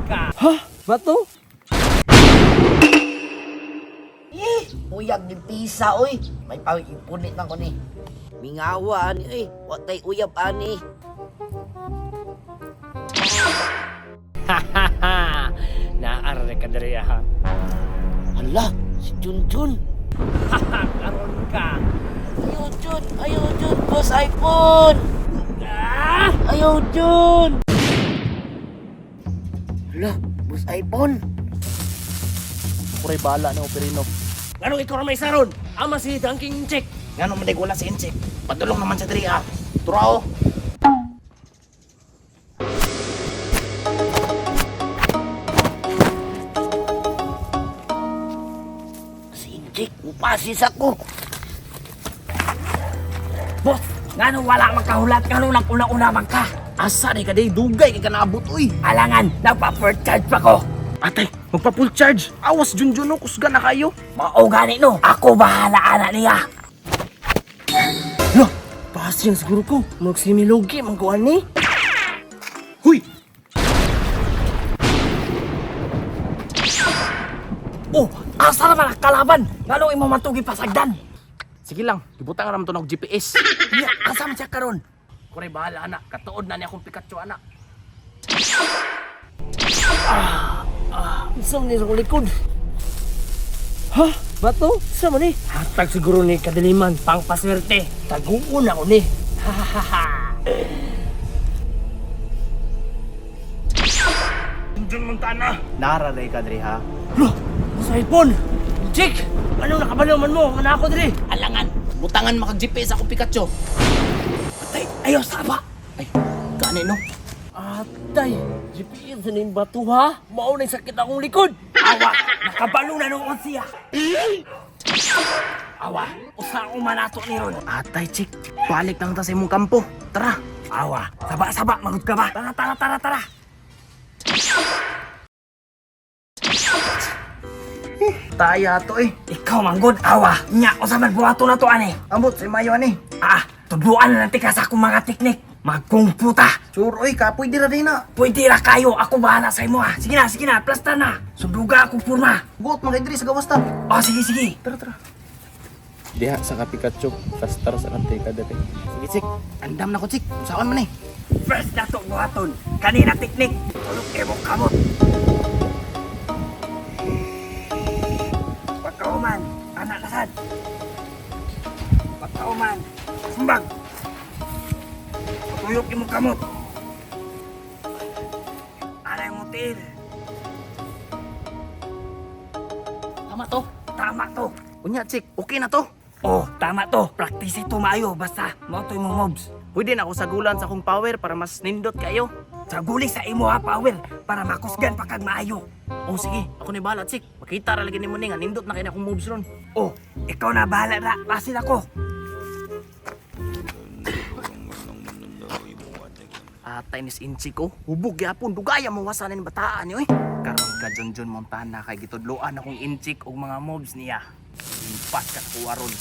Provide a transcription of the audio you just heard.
ka. Ha? Bato? Eh, uyag ni pisa oy. May pagipunit man ko ni. Mingawa ani oy, wa tay uyab ani. Naarre ka diri ha. Hala, si Junjun. Karon ka. Ayaw Jun, ayaw Jun, boss iPhone. Ah! Ayaw Jun. Hala, boss iPhone. Kuray bala ni Operino. Nganong ikaw ra may saron? Ama si Dangking Chick. Ngano man wala si Insik. Padulong naman sa diri ah. Turao. Si Injik, upasis ako. Boss, nganong wala man kahulat? Nganong nag-una-una man ka? Asa ni ka day dugay kay ka naabot uy. Alangan, nagpa-first charge pa ko. Atay, magpa full charge. Awas Junjun no, kusga na kayo. Mao gani no, ako bahala ana niya. Lo, pasin siguro ko. Magsimilugi man ko ani. Huy, Oh, asa naman ang kalaban? Nganong imo man tugi pasagdan? sige lang, gibutang ra man to og GPS. Nya, asa man siya karon? Kuray bahala ana, katuod na ni akong Pikachu ana. Isang ni sa likod. Ha? Bato? Sa man ni? Hatag siguro ni kadiliman pangpaswerte. Taguon ako ni. Ha ha ha. Junjun Montana. Nara ray ka diri ha. Lo, sa iPhone. Jake, anong nakabalo man mo? Ano ako diri? Alangan, butangan makag GPS akong Pikachu. Atay, ayaw saba. Ay, gani no. Atay, GPS na yung bato ha? Mao na yung sakit akong likod. Awa, nakabalo na noon siya. Awa, usa akong manato ni ron. Atay, chick, balik lang ta sa imong kampo. Tara. Awa, saba-saba, magod ka ba? Tara, tara, tara, tara. Taya to eh. Ikaw manggod, awa. Nya, usa man buhato na to ani. Ambot sa mayo ani. Ah, tudluan na lang tika sa akong mga teknik. Magkungputa. Sure oy, kapoy dira din na. Pwede ra kayo, ako bahala sa imo ha. Sige na, plasta na. Sunduga akong purma. Buot man kay diri sa gawas ta. Oh, sige, sige. Tara, tara. Diha sa ka Pikachu, plaster sa kante ka diri. Sige, chik. Andam na ko, chik. Saan man eh? First na to buhaton. Kanina teknik. Tulog imong kamot. Pagkauman, anak lasad. Pagkauman, sumbag. Patuyok imong kamot. Anay mo tiil. Tama to. Tama to. Unya, chik. Okay na to. Oh, tama to. Practice ito maayo. Basta, mao to imong moves. Pwede na ako sagulan sa akong power para mas nindot kayo. Sa guli sa imo ha, power, para makusgan pa kag maayo. Oh, sige. Ako ni bahala, chik. Makita ra lagi nimo ni nga nindot na kay na akong moves ron. Oh, ikaw na bahala na. Basin ako. Atay nis inchi ko. Hubog gyapon dugaya mawasan ni bataan ni oy. Karon ka Junjun Montana kay gitudloan akong inchik og mga moves niya. Impas ka kuha ron.